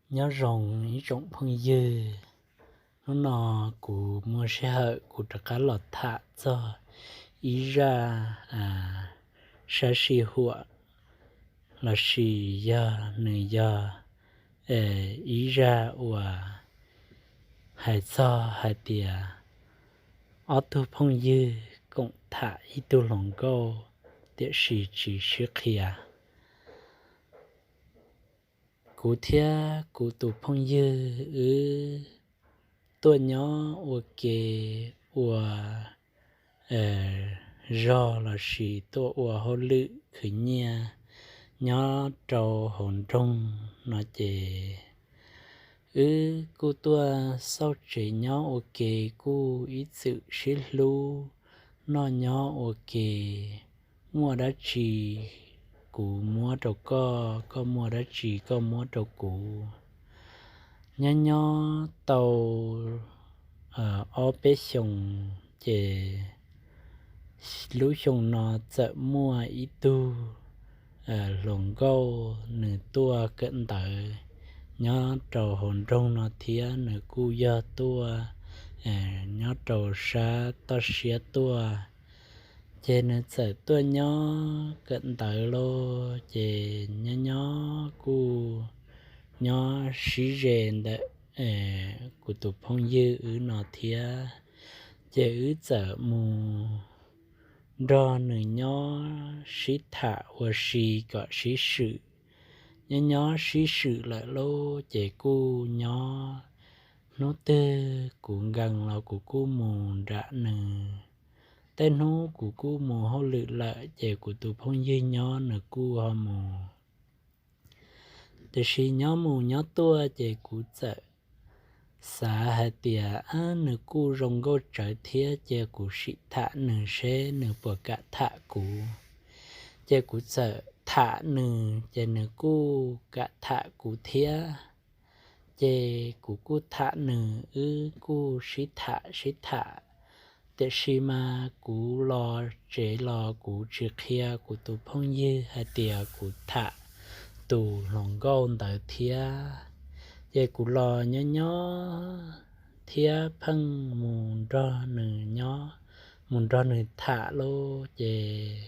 Nyob zoo ib tsoom phooj ywg, hnub no kuv muaj sij hawm kuv rov qab los tham txog ib zaj sab sij huam lossis yog nws yog ib zaj uas hais txog hais tias ob tug phooj ywg koom tham ib tug hluas nkauj tiam sis tsis sib qhia. Kuv thiab kuv tus phooj ywg wb tuaj nyob ua ke ua zog lossis tuaj ua hauj lwm khwv nyiaj nyob rau hauv nroog no ces wb kuj tuaj xauj tsev nyob ua ke kuj ib txwm sib hlub noj nyob ua ke, muaj dab tsi kuv muab rau koj, koj muaj dab tsi koj muab rau kuv. Nyob nyob tau ob peb xyoos ces lub xyoo no txawm muaj ib tug hluas nkauj nws tuaj kawm ntawv nyob rau hauv nroog no thiab nws kuj yog tuaj nyob rau sab toj siab tuaj. Ces nws txawm tuaj nyob kawm ntawv lauj, ces nyob nyob kuj nyob sib ze ntawm kuv tus phooj ywg wb no thiab. Ces wb txawm mus nrog nws nyob sib tham ua si kom sib swm. Nyob nyob sib swm lawm lauj, ces kuj nyob hnub twg kuv nkees los kuv kuj mus nram nws. Tej hnub kuv kuj mus hauj lwm lawm ces kuv tus phooj ywg nyob nws kuj ho mus. Tiam sis nyob mus nyob tuaj ces kuv txawm xav hais tias nws kuj zoo nkauj tsawv thiab, ces kuv sim tham nws seb nws puas kam tham kuv. Ces kuv txawm tham nws ces nws kuj kam tham kuv thiab. Ces kuv kuj tham nws, wb kuj sib tham sib tham. Tiam sis mas kuv los tsev los kuv tsis qhia kuv tus phooj ywg hais tias kuv tham tus hluas nkauj ntawd thiab. Ces kuv los nyob nyob thiab pheej mus nrog nws nyob, mus nrog nws tham lauj, ces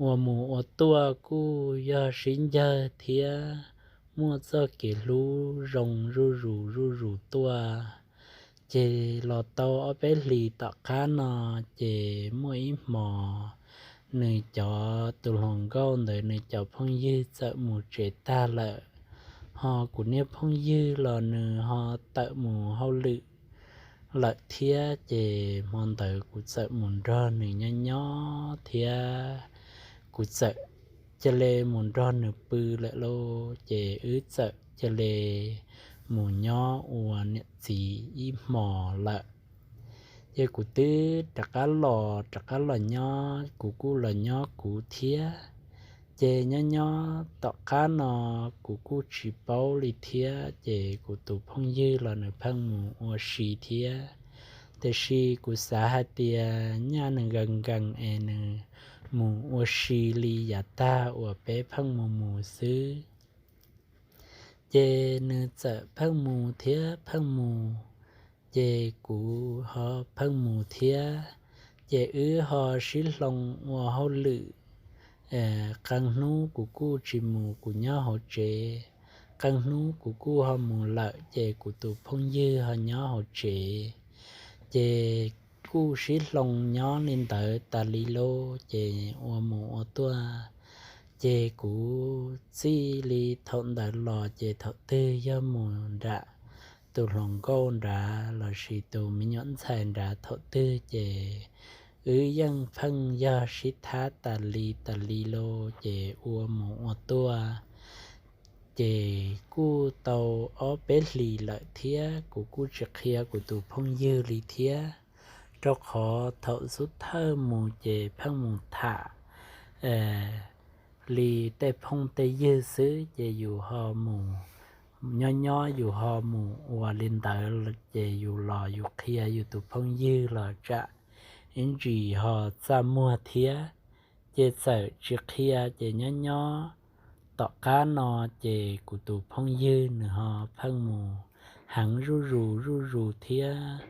ua mus ua tuaj kuj yog sib ncawg thiab muaj txoj kev hlub zoo zuj zus zuj zus tuaj. Ces los tau ob peb hlis tom qab no, ces muaj ib hmos nws cov tus hluas nkauj ntawd nws cov phooj ywg txawm mus tsev tag lawm, ho kuv niag phooj ywg los nws ho tawm mus hauj lwm lawm thiab. Ces hmo ntawd kuv txawm mus nrog nws nyob nyob thiab kuv txawm cia li mus nrog nws pw lawm lauj, ces wb txawm cia li mus nyob ua niam txiv ib hmos lawm. Ces kuv twb rov qab los, rov qab los nyob, kuv kuj los nyob kuv thiab. Ces nyob nyob tom qab no kuv kuj tsis paub li thiab, ces kuv tus phooj ywg los nws pheej mus ua si thiab. Tiam sis kuv xav hais tias nyaj nws nkees nkees es nws mus ua si li yav tag uas peb pheej mus mus xwb. Ces nws txawm pheej mus thiab pheej mus, ces kuv ho pheej mus thiab. Ces wb ho sib hloov ua hauj lwm, qee hnub kuv kuj tsis mus kuv nyob hauv tsev, qee hnub kuv kuj ho mus lawm ces kuv tus phooj ywg ho nyob hauv tsev. Ces kuj sib hloov nyob li ntawd tas li lauj, ces ua mus ua tuaj. Ces kuv txij li thaum ntawd los ces thaum twg yog mus nram tus hluas nkauj nrad lossis tus me nyuam ntxhais nrad thaum twg ces wb yeej pheej yog sib thab tas li tas li lauj, ces ua mus ua tuaj. Ces kuj tau ob peb hlis lawm thiab kuv kuj tsis qhia kuv tus phooj ywg li thiab, rau qhov thaum xub thawj mus ces pheej mus tham li tej phooj tej ywg xwb, ces yus ho mus nyob nyob yus ho mus ua li ntawd, ces yus los yus qhia yus tus phooj ywg los tsam ib ntsis ho txaj muag thiab. Ces txawm tsis qhia ces nyob nyob Tom qab no ces kuv tus phooj ywg nws ho pheej mus heev zuj zus zuj zus thiab,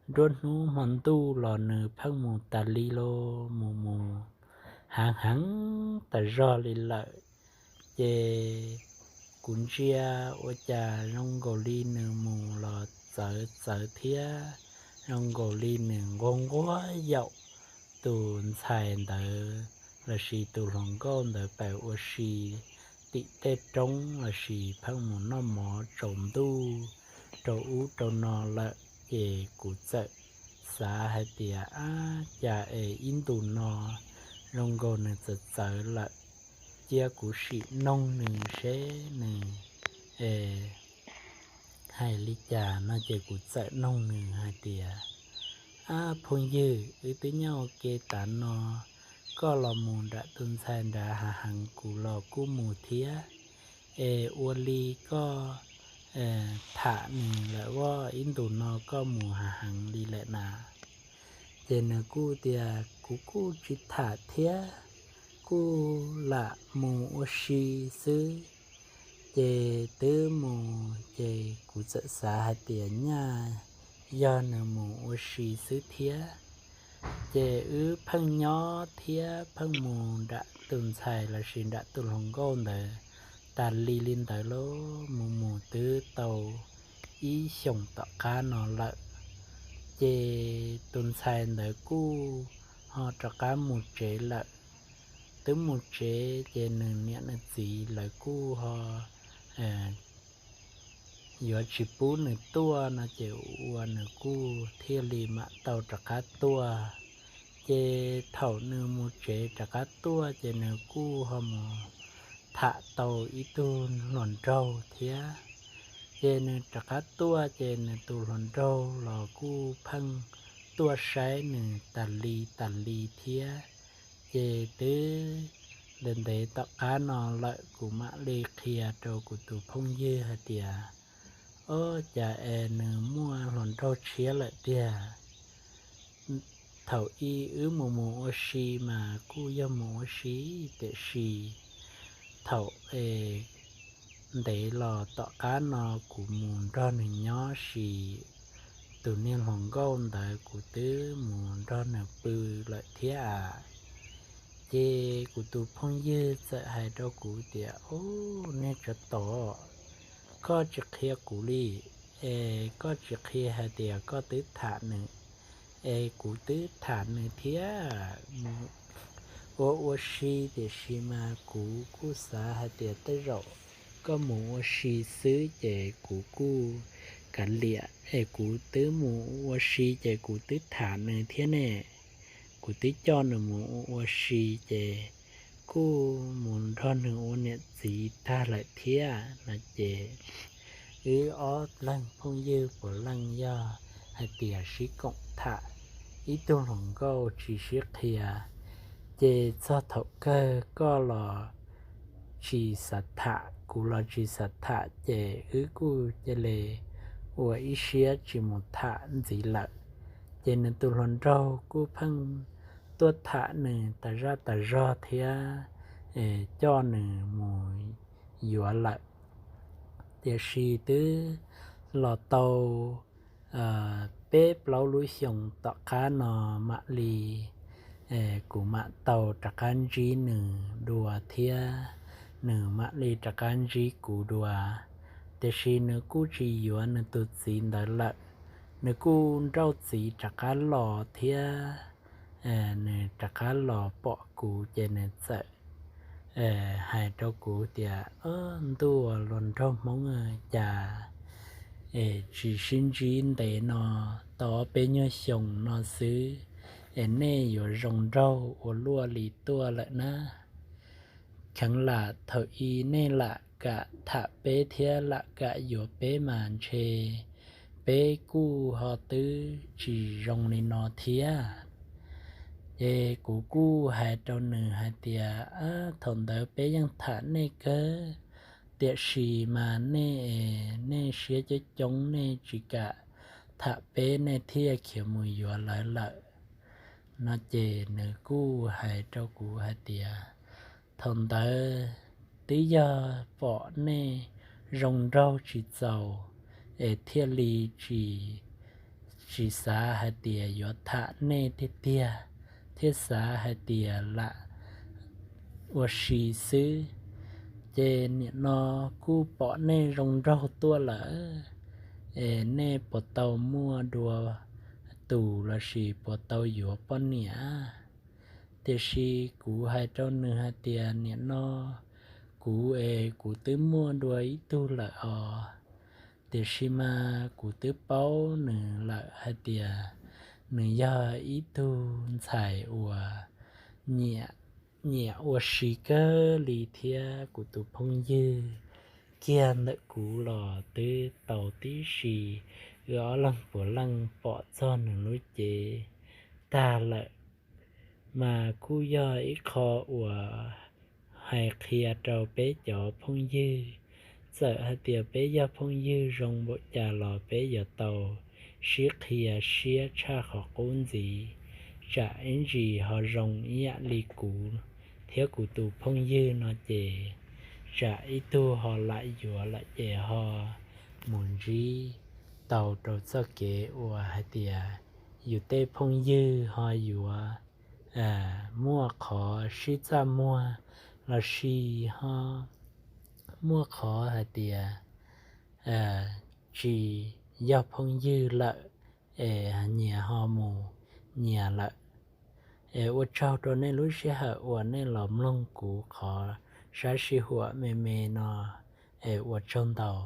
nruab hnub hmo ntuj los nws pheej mus tas li los mus mus heev heev tas zog li lawm. Ces kuv ntsia ua cas zoo nkaus li nws mus los txawv txawv thiab, zoo nkaus li nws nquag nquag yaum tus ntxhais ntawd lossis tus hluas nkauj ntawd pab ua si tim tej roob lossis pheej mus noj mov tsaus ntuj rau ub rau no lawm. Ces kuv txawm xav hais tias, ab, cas es ib ntus no zoo nkaus nws txawv txawv lawm, cia kuv sim noog nws seb nws hais li cas no. Ces kuv txawm noog nws hais tias, ab phooj ywg, wb twb nyob ua ke tas no, koj los mus nram tus ntxhais nrad hav heev, kuv los kuj mus thiab, es ua li koj tham nws lawm ua ib ntus no koj mus hav heev li lawm na? Ces nws kuj tias, kuv kuj tsis tham thiab, kuj lam mus ua si xwb. Ces twb mus ces kuv txawm xav hais tias nyaj yog nws mus ua si xwb thiab. Ces wb pheej nyob thiab pheej mus nram tus ntxhais lossis nram tus hluas nkauj ntawd tas li li ntawd los mus mus twb tau ib xyoos tom qab no lawm. Ces tus ntxhais ntawd kuj ho rov qab mus tsev lawm. Twb mus tsev ces nws niam nws txiv lawv kuj ho yuav tsis pub nws tuaj no ces ua nws kuj thiaj li mam tau rov qab tuaj. Ces thaum nws mus tsev rov qab tuaj ces nws kuj ho mus tham tau ib tug hluas nraug thiab. Ces nws rov qab tuaj ces nws tus hluas nraug los kuj pheej tuaj saib nws tas li tas li thiab. Ces twb ntev ntev tom qab no lawm kuv mam li qhia rau kuv tus phooj ywg hais tias, ob, cas es nws muaj hluas nraug tshiab lawm tiag. Thaum ub wb mus mus ua si mas kuj yog mus ua si, tiam sis thaum es ntev los tom qab no kuv mus nrog nws nyob sis tus niag hluas nkauj ntawd kuv twb mus nrog nws pw lawm thiab. Ces kuv tus phooj ywg txawm hais rau kuv tias, ob, niag tsov tom, koj tsis qhia kuv li, es koj tsis qhia hais tias koj twb tham nws, es kuv twb tham nws thiab mus ua ua si, tiam sis mas kuv kuj xav hais tias tej zaum koj mus ua si xwb ces kuv kuj kav liam, es kuv twb mus ua si ces kuv twb tham nws thiab ne, kuv twb coj nws mus ua si ces kuj mus nrog nws ua niam txiv tag lawm thiab no. Ces wb ob leeg phooj ywg puav leej yog hais tias sib koom tham, ib tug hluas nkauj tsis sib qhia, ces txog thaum kawg koj los tsis xav tham, kuv los tsis xav tham, ces wb kuj cia li ua ib siab tsis mus tham ntxiv lawm. Ces nws tus hluas nraug kuj pheej tuaj tham nws tas zaj tas zog thiab coj nws mus yuav lawm. Tiam sis twb los tau peb plaub lub xyoos tom qab no mam li kuv mam tau rov qab ntsib nws dua thiab nws mam li rov qab ntsib kuv dua. Tiam sis nws kuj tsis yuav nws tus txiv ntawd lawm, nws kuj nrauj txiv rov qab los thiab nws rov qab los pom kuv ces nws txawm hais rau kuv tias, ob, ntuj, hluas nraug Hmoob, cas es tsis sib ntsib ntev no, tau ob peb nyuag xyoos no xwb es nej yuav zoo nraug ua luaj li tuaj lawm na. Kheev lam thaum ub nej lam kam tham peb thiab lam kam yuav peb mas ntshe peb kuj ho twb tsis zoo li no thiab. Ces kuv kuj hais rau nws hais tias, thaum ntawd peb yeej tham nej kawg, tiam sis mas nej, nej siab coob coob nej tsis kam tham peb nej thiaj khiav mus yuav lawv lawm no. Ces nws kuj hais rau kuv hais tias, thaum ntawd twb yog pom nej zoo nraug tsis txaus es thiaj li tsis, tsis xav hais tias yuav tham nej tiag tiag, thiab xav hais tias lam ua si xwb. Ces nim no kuj pom nej zoo nraug tuaj lawm, es nej puas tau muaj dua tus lossis puas tau yuav poj niam? Tiam sis kuv hais rau nws hais tias nim no kuv es kuv twb muaj dua ib tug lawm os, tiam sis mas kuv twb paub nws lawm hais tias nws yog ib tug ntxhais uas nyiam, nyiam ua si kawg li thiab kuv tus phooj ywg kiag ntawm kuv los twb tau tib si, wb ob leeg puav leej pom txog nws lub cev tag lawm. Mas kuj yog ib qho uas hais qhia rau peb cov phooj ywg, txawm hais tias peb yog phooj ywg zoo npaum cas los peb yuav tau sib qhia siab tshaj qhov qub ntxiv. Tsam ib ntsis ho zoo ib yam li kuv thiab kuv tus phooj ywg no ces tsam ib tug ho lam yuav lawm ces ho mus ntsib tau rau txoj kev uas hais tias yus tej phooj ywg ho yuav muaj qhov sib txaj muag lossis ho muaj qhov hais tias tsis yog phooj ywg lawm es nyias ho mus nyias lawm. Es ua tsaug rau nej lub sij hawm uas nej los mloog kuv qhov sab sij huam me me no, es ua tsaug ntau.